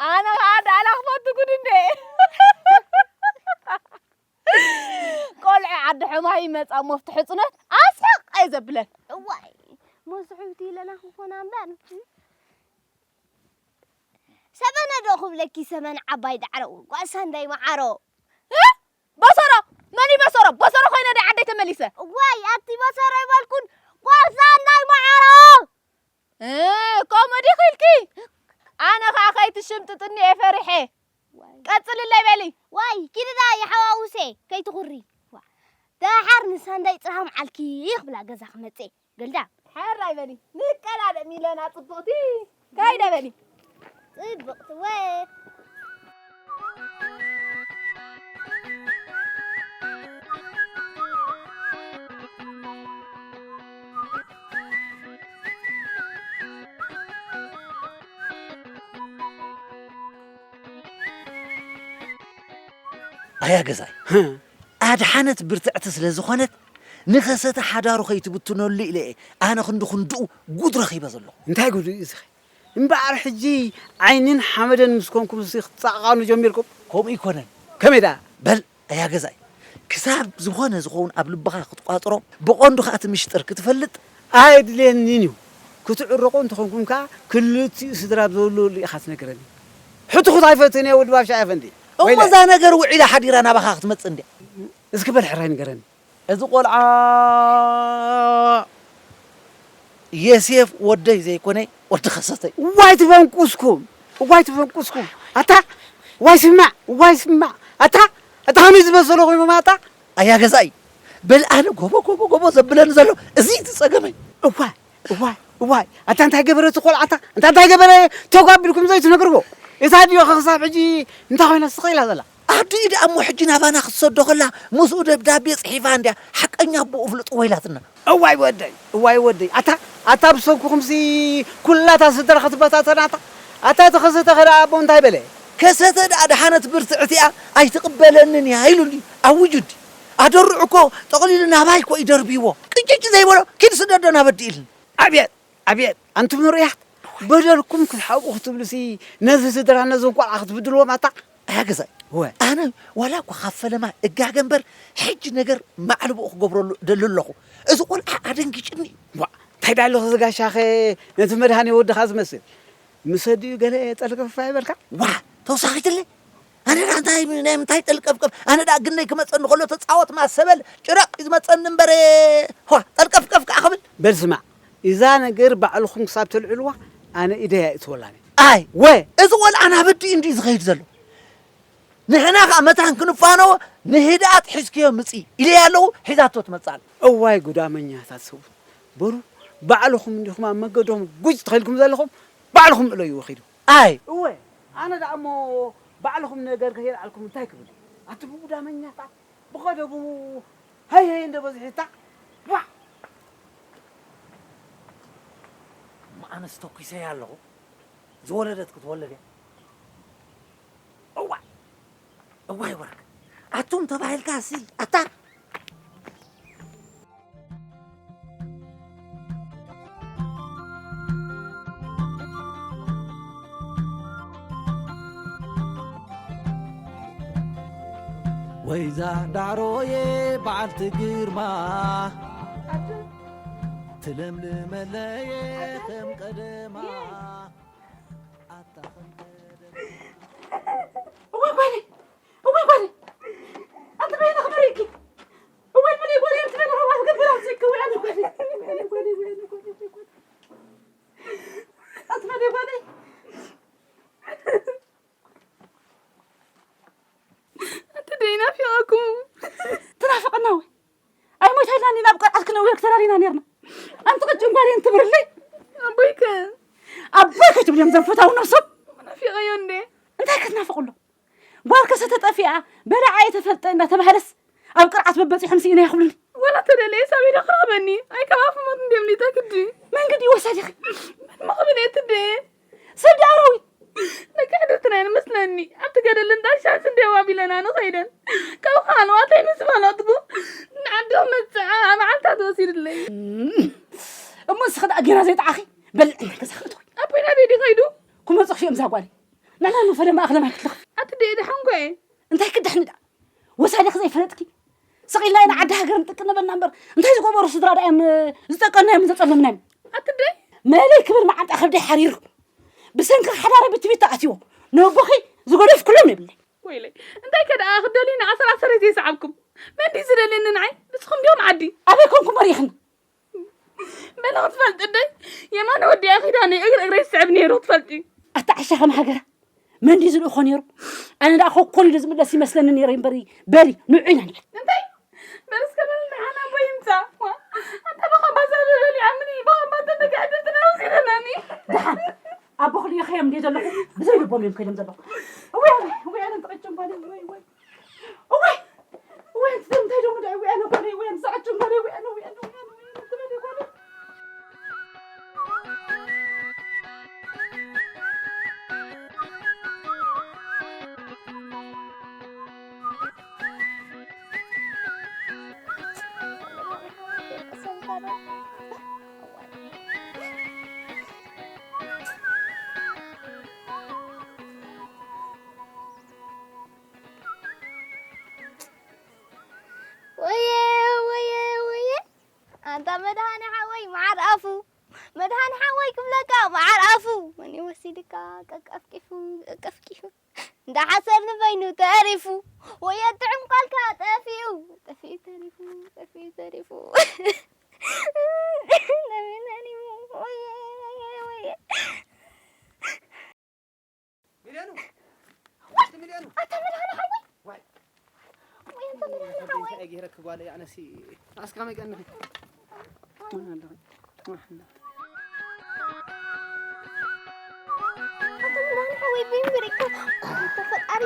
ኣነ ኸኣ ዳዕላ ክፈቱ ጉድ እንዴ። ቆልዑ ዓዲ ሕማይ ይመጻ እሞ ኣብቲ ሕጽኖት ኣስሕቕ ኣየ ዘብለን። እዋይ፣ ሞስሑብቲ ኢለና ክኾና እምበር። ሰበነ ዶ ክብለኪ ሰመን ዓባይ ዳዕሮ፣ ጓሳ እንዳይ መዓሮ። እ? በሰሮ? መን እዩ በሰሮ? በሰሮ ኮይነ ዶ ዓደይ ተመሊሰ? እዋይ፣ ኣቲ በሰሮ ይበልኩን፣ ጓሳ እንዳይ መዓሮ። እ፣ ኮመዲ ኺልኪ? ኣነ ኸኣ ከይትሽምጥጥኒ እየ ፈሪሐ። ዋይ። ቀጽልለይ በሊ። ዋይ፣ ኪዲ ደኣ የሓዋውሰ፣ ከይትኹሪ። ዋ፣ ደሓር ንሳንዳይ ጽርሃ መዓልኪ ክብላ ገዛ ክመጽእ። ገልዳ። ሕራይ በሊ። ንቀዳደም ኢለና ጽቡቕቲ። ከይደ በሊ። ጽብቕቲ ወ። ኣያ ገዛይ፣ ኣድሓነት ብርትዕቲ ስለ ዝኾነት፣ ንኸሰተ ሓዳሩ ከይትብትነሉ ኢለ እየ ኣነ ክንዲ ክንድኡ ጉድ ረኺበ ዘለኹ። እንታይ ጉድ እዩ እዚ? እምበኣር ሕጂ ዓይንን ሓመደን ምስ ኮንኩም ሲ ክትጻቓኑ ጀሚርኩም? ከምኡ ኣይኮነን። ከመይ ደኣ? በል፣ ኣያ ገዛይ፣ ክሳብ ዝኾነ ዝኸውን ኣብ ልብኻ ክትቋጽሮ፣ ብቐንዱ ከኣ እቲ ምሽጥር ክትፈልጥ ኣየድልየንን እዩ። ክትዕረቑ እንተኾንኩም ከኣ ክልቲኡ ስድራ ኣብ ዘለውሉ ኢኻ ትነግረኒ። ሕቱኹት ኣይፈትን እየ ወዲ ባሻ ኣፈንዲ። እሞ ወይለ። እዛ ነገር ውዒላ ሓዲራ ናባኻ ክትመጽእ እንድያ። እስኪ በል ሕራይ ንገረኒ። እዚ ቆልዓ የሴፍ ወደይ ዘይኮነ ወዲ ከሰተይ። እዋይ ትበንቁስኩም፣ እዋይ ትበንቁስኩም። ኣታ፣ እዋይ ስማዕ፣ እዋይ ስማዕ። ኣታ፣ እታ ከመይ ዝመሰሎ ኮይኑ ማታ ኣያ ገዛኢ በል ኣነ ጎቦ ጎቦ ጎቦ ዘብለኒ ዘሎ እዚ እቲ ጸገመይ። እዋይ እዋይ እዋይ ኣታ እንታይ ገበረት ቆልዓታ ኣታ እንታይ ገበረ ተጓቢልኩም ዘይትነግርዎ እታ ድዮ ክሳብ ሕጂ እንታይ ኮይና ስቕ ኢላ ዘላ ኣዲ ደኣ እሞ ሕጂ ናባና ክትሰዶ ከላ ምስኡ ደብዳቤ ጽሒፋ እንድያ ሓቀኛ ኣቦኡ ፍልጥዎ ኢላትና። እዋይ ወደይ እዋይ ወደይ ኣታ ኣታ ብሰብኩኹምሲ ኩላታ ስድራ ክትበታተናታ ኣታ ተኸሰተ ኸዳ ኣቦ እንታይ በለ? ከሰተ ደኣ ደሓነት ብርትዕቲኣ ኣይትቕበለንን እያ ኢሉኒ ኣውጁ እንዲ ኣደርዑ እኮ ጠቕሊሉ ናባይ እኮ ይደርብይዎ ቅጭጭ ዘይበሎ ኪድ ስደዶ ናበዲ ኢልኒ። ኣብየት ኣብየት ኣንቱም ንርያት በደልኩም ክትሓብኡ ክትብሉሲ ነዚ ስድራ ነዞም ቆልዓ ክትብድልዎም ኣታ ኣያ ገዛይ ወ ኣነ ዋላ እኳ ካብ ፈለማ እጋገ እምበር ሕጂ ነገር ማዕልብኡ ክገብረሉ ደሊ ኣለኹ። እዚ ቆልዓ ኣደንጊጭኒ። ዋ እንታይ ዳለኹ ዝጋሻኸ ነቲ መድሃኒ ወድኻ ዝመስል ምስ ኣዲኡ ገለ ጠልቅፍፋ ይበልካ። ዋ ተወሳኺትለይ ኣነ ደኣ እንታይ ናይ ምንታይ ጠልቀፍቀፍ ኣነ ደኣ ግነይ ክመፀኒ ከሎ ተፃወት ማሰበል ጭረቕ እዩ ዝመፀኒ እምበር ዋ ጠልቀፍቀፍ ከዓ ክብል። በል ስማዕ እዛ ነገር ባዕልኹም ክሳብ ተልዕልዋ ኣነ ኢደይ ኣይእትወላን እየ። ኣይ ወ እዚ ቆልዓ ናብ ኣዲኡ እንድዩ ዝኸይድ ዘሎ ንሕና ከዓ መታን ክንፋነዎ ንህድኣት ሒዝክዮ ምፂ ኢለያ ኣለዉ ሒዛቶ ትመፅእ ኣላ። እዋይ ጉዳመኛታት ሰብኡት በሩ ባዕልኹም እንዲኹም ኣብ መገዶም ጉጅ ተኸልኩም ዘለኹም ባዕልኹም እለይዎ ኺዱ። ኣይ እወ ኣነ ደኣ እሞ ባዕልኹም ነገር ከየልዓልኩም እንታይ ክብል ኣቲ ብጉዳመኛታት ብቐደቡ ሃይ ሃይ እንደ በዝሒታ ዋ እሞ ኣነስ ተኩሰያ ኣለኹ ዝወለደት ክትወልድ እያ። እዋይ እዋይ ወርቅ ኣቱም ተባሂልካ ሲ ኣታ ወይዛ ዳዕሮየ በዓልቲ ግርማ ትለምልመለየ ከም ቀደማ ኣታ ከም ቀደማ እዋይ ጓለይ እዋይ ጓለይ ኣንቲ በይነ ክበሪኪ እዋይ በለይ ጓለይ ኣንቲ በይነ ረዋት ገብር ኣውፅእኪ ወይ ኣነ ጓለይ ኣንቲ በለይ ጓለይ ኣንቲ ደይ ናፊቐኩም ትናፍቐና ወይ ኣይሞይታ ኢልናኒ ናብ ቀርዓት ክነውየክ ተራሪና ነርና ኣንቲ ቅጭን ጓለይ እንትብርለይ ኣቦይከ ኣቦይ ከይትብልዮም ዘንፈታው ነብሶም ናፊቐዮ እንዴ እንታይ ክትናፍቕሎ ጓል ከሰተ ጠፊኣ በላዓ እየ ተፈልጠ እንዳተባህለስ ኣብ ቅርዓት በበፂሖም ስኢነ ይኽብሉኒ። ወላ ተደለየ ሳብ ኢደ ክረኽበኒ ኣይከባፍሞት እንዲምኒ ተክዲ። መንግዲ ወሳዲኺ። መን መኽብን እየ ትደየ። ሰብ ዳኣራዊ። ደቂ ሕድርትና እየን መስለኒ ኣብቲ ገደል እንጣሻ ስንዴ ዋቢለና ንኸይደን ካብ ኻልዋተይ ምስ ፈለጥኩ ንዓዲ ክመፅዓ መዓልታት ወሲድለይ። እሞ ንስኺ ደኣ ጌና ዘይጠዓኺ በልዕ ናይ ገዛ ክእትዊ። ኣቦይ ናበይ ድዩ ከይዱ? ክመፅኹ እዮም እዛ ጓለይ። ንዕና ንፈለማ ኣኽለ ማይ ክትልኽፊ። ኣቲ ደይ ደሓንኮ እየ። እንታይ ክዳሕኒ ደኣ? ወሳደኺ ዘይፈለጥኪ? ስቕ ኢልና ኢና ዓዲ ሃገር ንጥቅን ነበልና እምበር እንታይ ዝገበሩ ስድራ ደኣ እዮም ዝጠቀና እዮም ዘጸለምና እዮም። ኣቲ ደይ? መለይ ክብል መዓንጣ ከብደይ ሓሪሩ። ብሰንኪ ሓዳረ ብትቢት ተኣትዎ። ነቦኺ ዝገደፍኩሎም የብለይ። ወይለይ እንታይ ከ ደኣ ክደልዩ ንዓሰር ዓሰር ዘይሰዓብኩም? መን ድዩ ዝደልየኒ ንዓይ? ንስኹም ዲኹም ዓዲ? ኣበይ ኮንኩም መሪኽኒ? በለ ክትፈልጢ ደይ የማነ ወዲኣ ኪዳነ እግሪ እግረይ ዝስዕብ ነይሩ ክትፈልጢ ኣታ ዓሻ ከም ሃገራ መን ድዩ ዝልእኾ ነይሩ ኣነ ደኣ ኮኮል ኢሉ ዝምለስ ይመስለኒ ነይረ እምበሪ በሊ ንዑ ኢና ንበል እንታይ በል እስከ በል ንሓና ኣቦ ይምፃ ኣንተ በኸባዛ በበሊ ዓምኒ በኸባተ ነጋዕደትና ውሲደናኒ ደሓን ኣቦ ክልኢኸዮም እንደ ዘለኹ ብዘይ ልቦም እዮም ከይዶም ዘለኹ እወይ ኣነ እወይ ኣነ እንተቐጭም ባለ እወይ እወይ እወይ እወይ እንታይ ደሞ ዳይ እወይ ኣነ ጓለይ እወይ ኣነ ዝዓጭም ጓለይ እወይ ኣነ እወይ ኣነ እወይ ኣነ እወይ ኣነ ትበል ጓለይ ወየ ወየ ወየ ኣንታ መድሃኒ ሓወይ መዓር ኣፉ መድሃኒ ሓወይ ክብለካ መዓር ኣፉ መን ወሲድካ ቀቀፍቂፉ ቀቀፍቂፉ እንዳ ሓሰር ንበይኑ ተሪፉ ወየ ጥዑም ቃልካ ጠፊኡ ጠፊኡ ተሪፉ ጠፊኡ ተሪፉ ነቢናኒሙ ወየ ወየ ወየ ሚልዮኑ ኣቲ ሚልዮኑ ኣታ መድሃኒ ሓወይ ዋይ ገይረኪ ጓለይ ኣነሲ ኣስካመይ ቀንኺ። ኣቶም ዳን ሓወይ ብይምብረካ ተፈጣሪ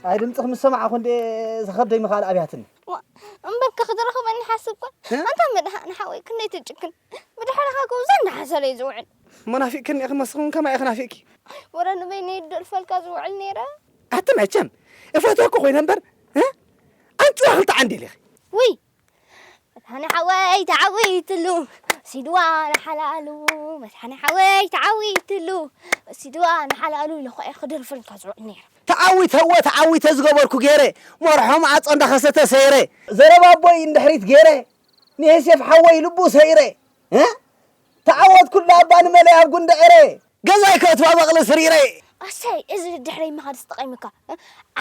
ኣይ ድምፅኽ ምስ ሰማዕኹ እንደ ዝኸብደይ ምኻል ኣብያትኒ። እምበርከ ክትረኽበኒ ሓስብ ኮን ኣንታ መድሃ ንሓወይ ክንደይ ትጭክን ብድሕርኻ ከውዛ እንዳሓሰለ እዩ ዝውዕል። መናፊቅክን ኢኺ መስኽን ከማይ ኢኺ ናፊቅኪ። ወረ ንበይነይ ደልፈልካ ዝውዕል ነይረ። ኣቲ መቸም እፈትወኪ ኮይነ እምበር እ? ኣንጭዋ ክልተ ዓንዲ ኢኺ። ውይ መድሃኒ ሓወይ ተዓዊትሉ ሲድዋ ንሓላሉ መድሃኒ ሓወይ ተዓዊትሉ ሲድዋ ንሓላሉ ኢለ ኾ እየ ክደልፈልካ ዝውዕል ነይረ። ተዓዊተ እወ ተዓዊተ ዝገበርኩ ገይረ መርሖም ዓጾ እንዳኸሰተ ሰይረ ዘረባ ኣቦይ እንድሕሪት ገይረ ንየሴፍ ሓወይ ልቡ ሰይረ እ? ተዓወትኩላ ኣባ ንመለይ ኣብ ጉንዲ ዕረ ገዛይ ከእትዋ በቕሊ ስሪረ። ኣሰይ እዚ ድሕረይ ምኻድ ዝጠቐምካ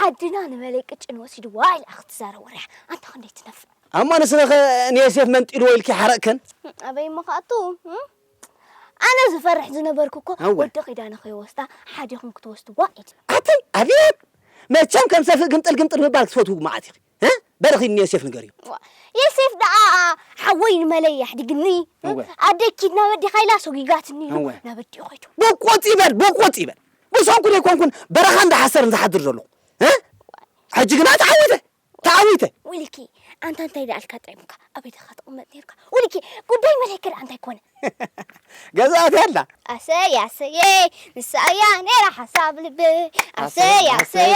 ዓድና ንመለይ ቅጭን ወሲድዋ ኢላ ክትዛረብ ወርያ ኣንታ ክንደይ ትነፍዕ። ኣማ ንስኺ ኸ ንዮሴፍ መንጢልዎ ኢልኪ ሓረቕክን? ኣበይ እሞ ክኣቱ ኣነ ዝፈርሕ ዝነበርኩ እኮ እወ። ወዲ ኺዳነ ከይወስዳ ሓዲኹም ክትወስድዋ ኢድ ኣተይ ኣቤት መቸም ከም ሰፍእ ግምጥል ግምጥል ምባል ክትፈትዉ መዓት ኢኺ። እ? በርኺ ንዮሴፍ ንገርዮ። ዮሴፍ ደኣ ሓወይ ንመለይ ኣሕዲግኒ። እወ። ኣደይ ኪድ ናብ ኣዴኻ ኢላ ሰጒጋትኒ ኢሉ እወ። ናብ ኣዲኡ ኸይዱ። ብቁጽ ይበል ብቁጽ ይበል። ብሰንኩ ደይኮንኩን በረኻ እንዳሓሰርን ዝሓድር ዘለኹ። እ? ሕጂ ግና ተዓዊተ ተዓዊተ። ውልኪ ኣንታ እንታይ ደኣልካ ጠዒምካ ኣበይ ደኻ ትቕመጥ ነርካ ውልኪ ጉዳይ መለይ ከ ደኣ እንታይ ኮነ ገዛእቲ ኣላ ኣሰይ ኣሰይ ንሳ እያ ነይራ ሓሳብ ልበይ ኣሰይ ኣሰይ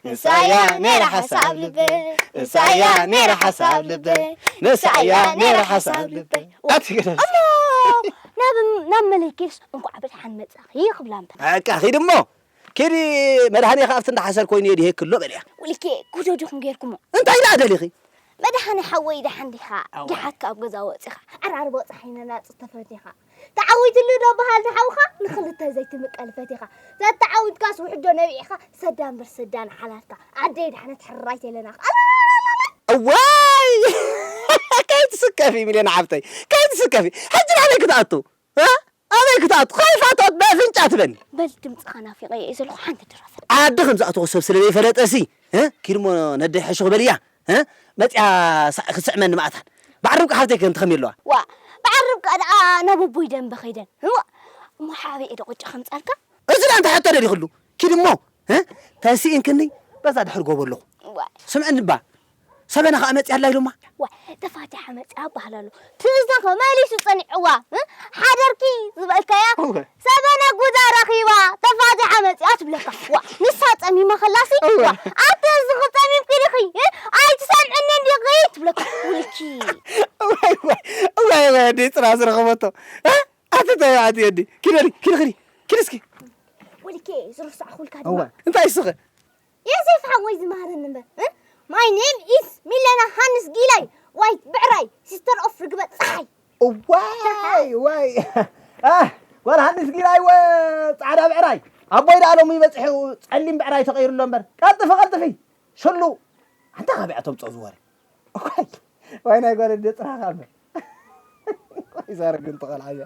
ንሳ እያ ነይራ ሓሳብ ልበይ ንሳ እያ ነይራ ሓሳብ ልበይ ንሳ እያ ነይራ ሓሳብ ልበይ ኣቲ ገዛእቲ እሞ ናብ ናብ መለይክስ እንኳዕ ብድሓን መጻኺ ክብላ እምበር በቃ ኺድ እሞ ኪዲ መድሃኔ ከኣ ኣብቲ እንዳሓሰር ኮይኑ እየ ድሄክሎ በልያ። ውልኬ ጉዶ ዲኹም ጌርኩሞ። እንታይ ደኣ ደሊኺ? መድሃኔ ሓወይ ደሓን ዲኻ? እወ። ድሓትካ ኣብ ገዛ ወጺኻ። ዓርዓርቦ ጸሓይ ነናጽ ተፈቲኻ። ተዓዊትሉ ዶ በሃል ንሓውኻ ንኽልተ ዘይትምቀል ፈቲኻ። ተተዓዊትካስ ውሕዶ ነቢዕኻ ሰዳ እምበር ሰዳ ንሓላትካ። ዓደይ ድሓነት ሕራይ ተለና። ኣላላላላ። እዋይ ከይትስከፊ ሚልዮን ሓብተይ ከይትስከፊ ሕጂ ናበይ ክትኣቱ? እ? ኣበይ ክትኣቱ? ከይፋቶት በፍንጫ ትበኒ። በል ድምፅኻ ናፊቐዮ እየ ዘለኹ ሓንቲ ድረፈ። ዓዲ ከም ዝኣተኹ ሰብ ስለ ዘይፈለጠሲ እ? ኪድሞ ነደይ ሕሹኽ በልያ እ? መፅያ ሳዕ- ክትስዕመኒ ማእታን። በዓል ርብቃ ሓብተይ ከ እንታይ ከመይ ኣለዋ? ዋ በዓል ርብቃ ደኣ ናብ ኣቦይ ደንበ ከይደን እዋ እሞ ሓበይ እየ ደቆጫ ከምፃልካ እዚ ደኣ እንታይ ሕቶ ደሊኽሉ? ኪድሞ እ? ተሲእንክኒ በዛ ድሕሪ ጎቦ ኣለኹ። ዋ ስምዕኒ እባ ሰበና ኸኣ መጺኣ ኣላ ኢሎማ። ዋይ ተፋቲሓ መጺኣ እበሃል ኣሎ። ትእዛዝ ከ መሊሱ ጸኒዕዋ። እ? ሓደርኪ ዝበልካያ እወ። ሰበና ጉዳ ረኺባ ተፋቲሓ መጺኣ ትብለካ። ዋ ንሳ ጸሚማ ከላሲ እወ። ዋ ኣቲ እዚ ኸ ጸሚምኪ ዲኺ? እ? ኣይትሰምዕንን ዲኺ ትብለካ። ውልኪ። እዋይ እዋይ እዋይ እዋይ ኣደይ ጽራ ዝረኸበቶ። እ? ኣቲ ተባዕቲ ኣዲ ኪደሊ ኪዲ ኪዲ ኪዲ እስኪ። ውልኪ ዝረሳዕኹልካ እወ። ድማ። እንታይ እስኺ? ዮሴፍ ሓወይ ዝማረኒ እምበር እ? My name is ሚለና ሃንስ ጊላይ ዋይት ብዕራይ sister of ርግበ ፀሓይ። እዋይ ዋይ ኣህ ጓል ሃንስ ጊላይ ወ ፃዕዳ ብዕራይ ኣቦይ ደኣ ሎሚ በፂሑ ፀሊም ብዕራይ ተቐይሩ ኣሎ እምበር ቀልጥፊ ቀልጥፊ ሽሉ ኣንታ ካበይ ኣተምፅኦ ዝወረ እዋይ ዋይ ናይ ጓል ኣደ ፅራኻ እምበር ይዛረግ እንተ ቆልዓ እያ።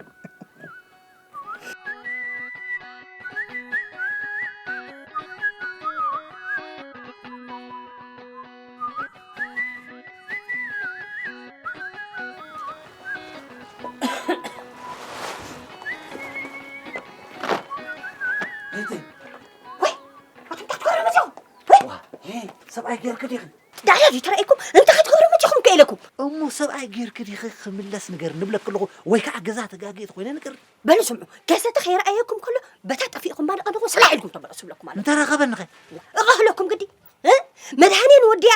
ሰብኣይ ጌርክ ዲኺ? ዳሕያ ድዩ ተራእይኩም? እንታይ ክትገብሩ መጺኹም ከ ኢለኩም? እሞ ሰብኣይ ጌርክ ዲኺ ክምለስ ንገር ንብለኪ ኣለኹ ወይ ከዓ ገዛ ተጋግየ ተኾይነ ንገር። በሉ ስምዑ፣ ገሰቲ ከይረኣየኩም ከሎ በታ ጠፊእኩም ማለቐ ደኹም ሰላሕ ኢልኩም ተመለሱ ብለኩም ኣሎ። እንተረኸበኒ ኸ? እቐህለኩም ግዲ እ? መድሃኔን ወዲያ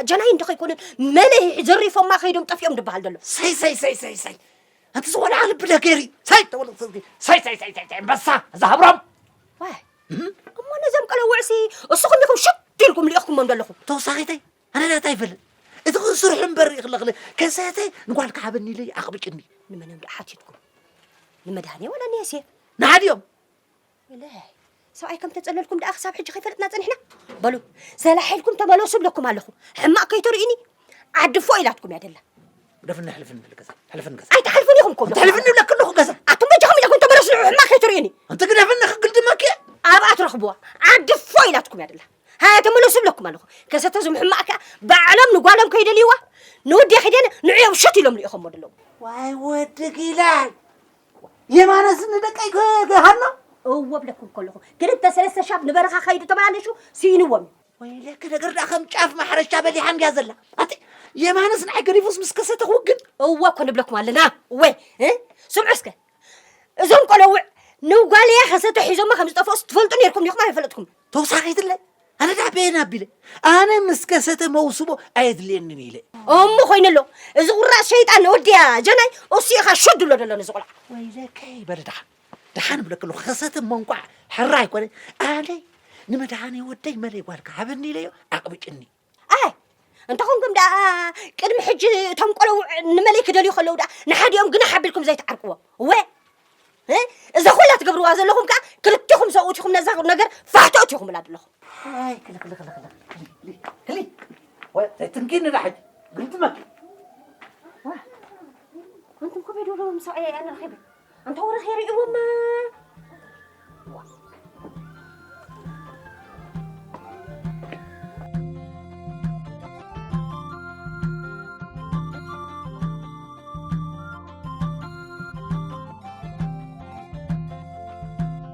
ጀናይ እንዶ ከይኮነን መለይ ዘሪፎማ ከይዶም ጠፊኦም ድበሃል ዘሎ። ሰይ ሰይ ሰይ ሰይ ሰይ ኣንቲ ዝኾነ ዓሊ ብለ ገይሪ ሰይ ተወለ ሰይ ሰይ ሰይ ሰይ ሰይ ኣንበሳ እዛ ሃብሮም ዋይ እሞ ነዞም ቀለውዕሲ እስኹም ኢኹም ሽት ኢልኩም ልኢኽኩሞም ዘለኹም። ተወሳኺተይ ኣነ ናታ ይፈልጥ እቲ ክስርሑ እምበር ይኽለኽለ ከሰተ ንጓልካ ሃበኒ ኢለ ኣቕብጭኒ ንመን እዮም ደኣ ሓቲትኩም ንመድሃኔ ወላ ንየሴፍ ንሓዲኦም ኢለ ሰብኣይ ከም ተጸለልኩም ደኣ ክሳብ ሕጂ ከይፈለጥና ጸኒሕና በሉ ሰላሕ ኢልኩም ተመለሱ እብለኩም ኣለኹ ሕማቕ ከይትርእዩኒ ዓዲ ፎ ኢላትኩም እያ ደላ ግደፍኒ ሕልፍኒ በል ገዛ ሕልፍኒ ገዛ ኣይትሓልፉን ኢኹም እኮ ተሕልፍኒ ይብለኪ ኣለኹ ገዛ ኣቱም በጃኹም ኢለኩም ተመለሱ ሕማቕ ከይትርእዩኒ ኣንቲ ግደፍኒ ክግልድመኪ እየ ኣብኣ ትረኽብዋ። ዓዲ ፎ ኢላትኩም እያ ደላ። ሃያ ተመለሱ እብለኩም ኣለኹ። ከሰተ ዝምሕማእ ከኣ ባዕሎም ንጓሎም ከይደልይዋ፣ ንወዲ ኪደነ ንዕኦም ሸት ኢሎም ልኢኸሞ ደለዉ። ዋይ ወዲ ጊላይ፣ የማነስ ንደቀይ ከ-፣ ከሃና? እወ እብለኩም ከለኹ፣ ክልተ ሰለስተ ሻብ ንበረኻ ከይዱ ተመላለሹ፣ ስኢንዎም እዩ። ወይለከ ነገር ደኣ ከም ጫፍ ማሕረሻ በሊሓ እንድያ ዘላ። ኣቲ የማነስ ንዓይ ገዲፉስ ምስ ከሰተ ክውግን? እወ እኮ ንብለኩም ኣለና። እወ፣ እ? ስምዑ እስከ። እዞም ቆለውዕ ንጓልያ ከሰተ ሒዞማ ከም ዝጠፍኦስ ትፈልጡ ነይርኩም ዲኹም ኣይፈለጥኩም? ተውሳኺትለ? ኣነ ደኣ በየን ኣቢለ? ኣነ ምስ ከሰተ መውስቦ ኣየድልየንን ኢለ። እሞ ኮይኑ ኣሎ። እዚ ቁራጽ ሸይጣን ወድያ ጀናይ እሱ ኢኻ ሸድሎ ደሎ ነዚ ቆልዓ። ወይለከይ በለ ደሓን። ደሓን እብለኪ ኣለኹ፣ ከሰተ መንቋዕ ሕራ ኣይኮነ። ኣነ ንመድሃኔ ወደይ መለይ ጓልካ ሃበኒ ኢለዮ ኣቕብጭኒ። ኣይ፣ እንተኾንኩም ደኣ ቅድሚ ሕጂ እቶም ቆለውዕ ንመለይ ክደልዩ ከለዉ ደኣ ንሓዲኦም ግናሕ ኣቢልኩም ዘይትዓርቅዎም። እወ፣ እ? እዛ ኹላ ትገብርዋ ዘለኹም ከኣ ክልቴኹም ሰብኡት ኢኹም ነዛ ነገር ፋሕቶ እቲኹም እላ ዘለኹም። ኣይ፣ ክሊ፣ ክሊ፣ ክሊ፣ ክሊ፣ ክሊ፣ ክሊ። ወይ፣ ዘይትንኪኒ ዳ ሕጂ። ግምትመ። ዋ፣ ኣንቱም ኮበይ ዶ ምስ ሰብኣይ ኣነ ረኺበ? ኣንታ ወረ ከይርእይዎም።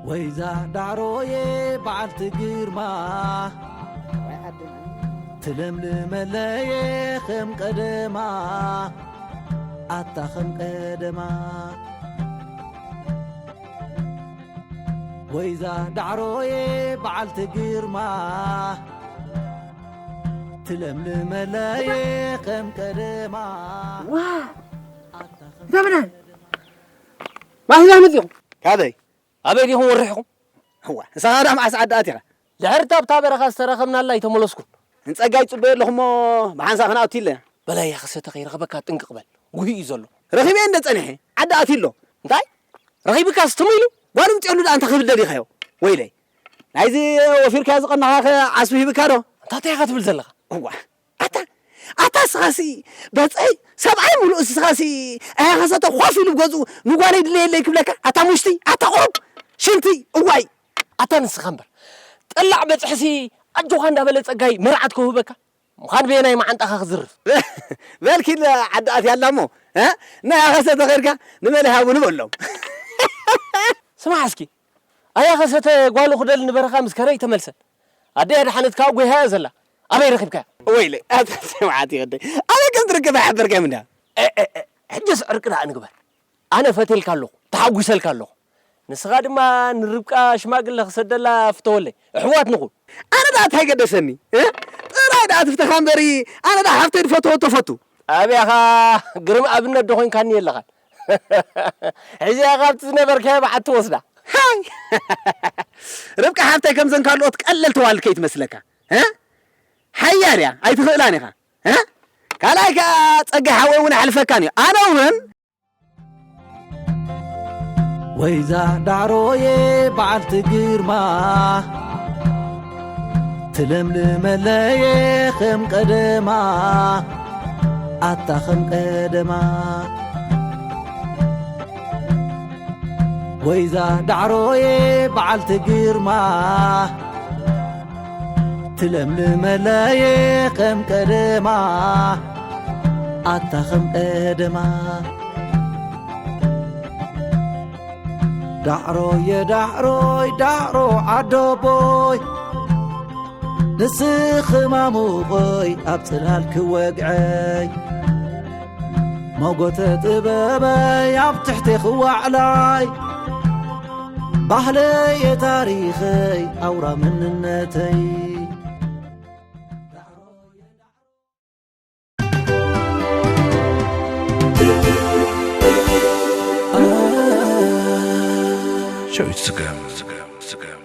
ወይዛ ዳዕሮየ በዓልቲ ግርማ፣ ትለምልመለየ ከም ቀደማ፣ ኣታ ከም ቀደማ። ወይዛ ዳዕሮየ በዓልቲ ግርማ፣ ትለምልመለየ ከም ቀደማ። ዋ! ኣታ ከም ዘመናን! ቀደማ። ማሂዛ መጺኹም? ካበይ? ኣበይ ዲኹም ወሪሕኩም? እዋ፣ ንስኻ ደኣ መዓስ ዓዲ ኣቲኻ? ድሕሪ እታ ኣብታ በረኻ ዝተራኸብናላ ኣይተመለስኩን። ንጸጋይ ጽበዮ ኣለኹ እሞ ብሓንሳእ ክንኣቱ ኢለ። በላይ ከሰተ ከይረኽበካ ጥንቅቕ በል። ጉሂ እዩ ዘሎ። ረኺበ እንደ ጸኒሐ፣ ዓዲ ኣትዩ ኣሎ። እንታይ? ረኺብካስ ትም ኢሉ? ጓል ምጽኣሉ ደኣ እንታይ ክብል ደሊኻዮ? ወይለይ። ናይዚ ወፊርካዮ ዝቐናኻኸ ዓስቢ ሂብካ ዶ? እንታይ ኢኻ ትብል ዘለኻ? እዋ፣ ኣታ፣ ኣታ ስኻሲ፣ በጸይ፣ ሰብኣይ ሙሉእ ስኻሲ፣ ኣያ ከሰተ ኾፍ ኢሉ ብገዝኡ ንጓለይ ድለየለይ ክብለካ፣ ኣታ ሙሽቲ፣ ኣታ ቁሩብ፣ ሽንቲ፣ እዋይ። ኣታ ንስኻ እምበር፣ ጠላዕ በጽሕሲ፣ ኣጆኻ እንዳበለ ጸጋይ መርዓት ከውህበካ፣ ምዃን በየናይ መዓንጣኻ ክዝርፍ? በልኪ ኢለ ዓዲ ኣትያ ኣላ እሞ፣ እ? ናይ ኣኸሰተ ኸድካ ንመለይ ሃቡኒ በሎም። ስማዕ እስኪ፣ ኣያ ከሰተ ጓሉ ክደል ንበረኻ ምስ ከረይ ተመልሰ። ኣደይ ኣድሓነት ከኣ ጒሃ እያ ዘላ። ኣበይ ረኺብካያ? ወይለይ፣ ኣታ ስምዓት ይኸደይ። ኣበይ ከም ትርከብ ኣይሓበርካዮም እንድያ? እ፣ እ፣ እ፣ ሕጅስ ዕርቂ ደኣ ንግበር። ኣነ ፈትየልካ ኣለኹ፣ ተሓጒሰልካ ኣለኹ። ንስኻ ድማ ንርብቃ ሽማግለ ክሰደላ ፍተወለይ። ኣሕዋት ንኹን። ኣነ ደኣ እንታይ ገደሰኒ? እ? ጥራይ ደኣ ትፍተኻ እምበሪ፣ ኣነ ደኣ ሓፍተይ ዝፈተወቶ ፈቱ። ኣበያኻ ግርም ኣብነት ዶ ኮይንካኒ የለኻን? ሕዚኣ ካብቲ ዝነበርካዮ በዓል ትወስዳ። ሃይ! ርብቃ ሓፍተይ ከምዘን ካልኦት ቀለልቲ ዋልድ ከይትመስለካ። እ? ሓያል እያ፣ ኣይትኽእላን ኢኻ። እ? ካልኣይ ከኣ ጸጋይ ሓወይ እውን ኣሕልፈካን እዩ። ኣነ እውን ወይዛ ዳዕሮየ በዓልቲ ግርማ፣ ትለምልመለየ ከም ቀደማ፣ ኣታ ከም ቀደማ። ወይዛ ዳዕሮየ በዓልቲ ግርማ፣ ትለምልመለየ ከም ቀደማ፣ ኣታ ከም ቀደማ። ዳዕሮየ ዳዕሮይ ዳዕሮ ዓዶቦይ፣ ንስኺ ማሙቐይ ኣብ ጽላል ክወግዐይ፣ ሞጎተ ጥበበይ ኣብ ትሕቴኺ ዋዕላይ፣ ባህለየ ታሪኸይ ኣውራ መንነተይ። ሸዊት ስገም፣ ስገም፣ ስገም።